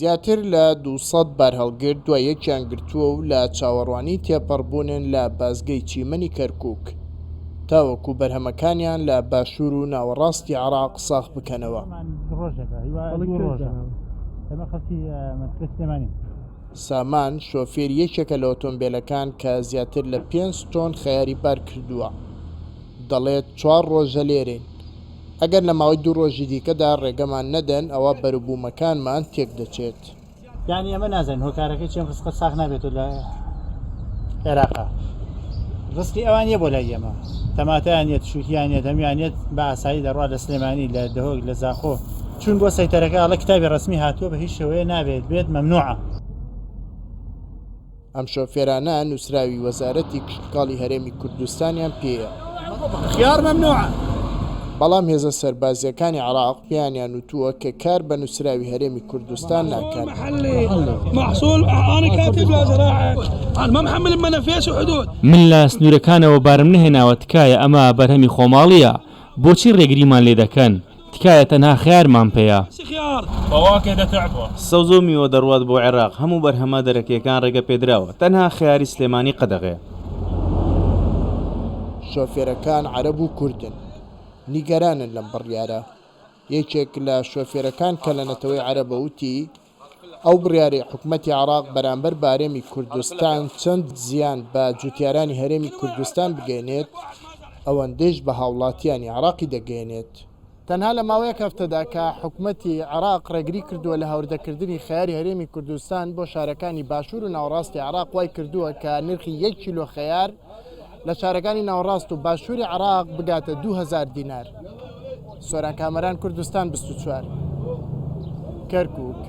زیاتر لە 200 بارهەڵگر دوای یەکیان گرتووە و لە چاوەڕوانی تێپەڕبوونن لە بازگەی چیمەنی کەرکووک تاوەکو بەرهەمەکانیان لە باشوور و ناوەڕاستی عێراق ساغ بکەنەوە. سامان شۆفێری یەکێکە لە ئۆتۆمبێلەکان کە زیاتر لە پێنج تۆن خەیاری بارکردووە، دەڵێت، چوار ڕۆژە لێرەین، ئەگەر لە ماوەی دوو ڕۆژی دیکەدا ڕێگەمان نەدەن ئەوا بەروبوومەکانمان تێکدەچێت. یانی ئێمە نازانین هۆکارەکەی چیە ئەم ڕزقە ساغ نابێتەوە لە عێراقا ڕزقی ئەوان نیە بۆ لای ئێمە تەماتەیان نیە تشوکیان نیە هەمویان نیە بە ئاسایی دەڕوا لە سلێمانی لە دهۆک لە زاخۆ چون بۆ سەیتەرەکە ئەڵێ کتابی ڕەسمی هاتووە بە هیچ شێوەیە نابێت بێت مەمنوعە. ئەم شۆفێرانە نووسراوی وەزارەتی کشتوکاڵی هەرێمی کوردستانیان پێیە. خیار ممنوعە. بەڵام هێزە سەربازییەکانی عێراق پێیانیان وتووە کە کار بە نووسراوی هەرێمی کوردستان ناکەن. من لە سنوورەکانەوە بارم نەهێناوە تکایە ئەمە بەرهەمی خۆماڵییە بۆچی ڕێگریمان لێدەکەن؟ تکایە تەنها خەیارمان پێیە. سەوزە و میوە دەڕوات بۆ عێراق، هەموو بەرهەمە دەرەکییەکان ڕێگەپێدراوە، تەنها خەیاری سلێمانی قەدەغەیە. شۆفێرەکان عەرەب و کوردن، نیگەرانن لەم بڕیارە. یەکێک لە شۆفێرەکان کە لە نەتەوەی عەرەبە وتی، ئەو بڕیارەی حکومەتی عێراق بەرامبەر بە هەرێمی کوردستان چەند زیان بە جوتیارانی هەرێمی کوردستان بگەیەنێت، ئەوەندەیش بە هاوڵاتیانی عێراقی دەگەیەنێت. تەنها لە ماوەی یەک هەفتەدا کە حکومەتی عێراق ڕێگری کردووە لە هاوردەکردنی خەیاری هەرێمی کوردستان بۆ شارەکانی باشوور و ناوەڕاستی عێراق وای کردووە کە نرخی یەک کیلۆ خەیار لە شارەکانی ناوەڕاست و باشووری عێراق بگاتە 2000 دینار. سۆران کامەران کوردستان 24 کەرکوک.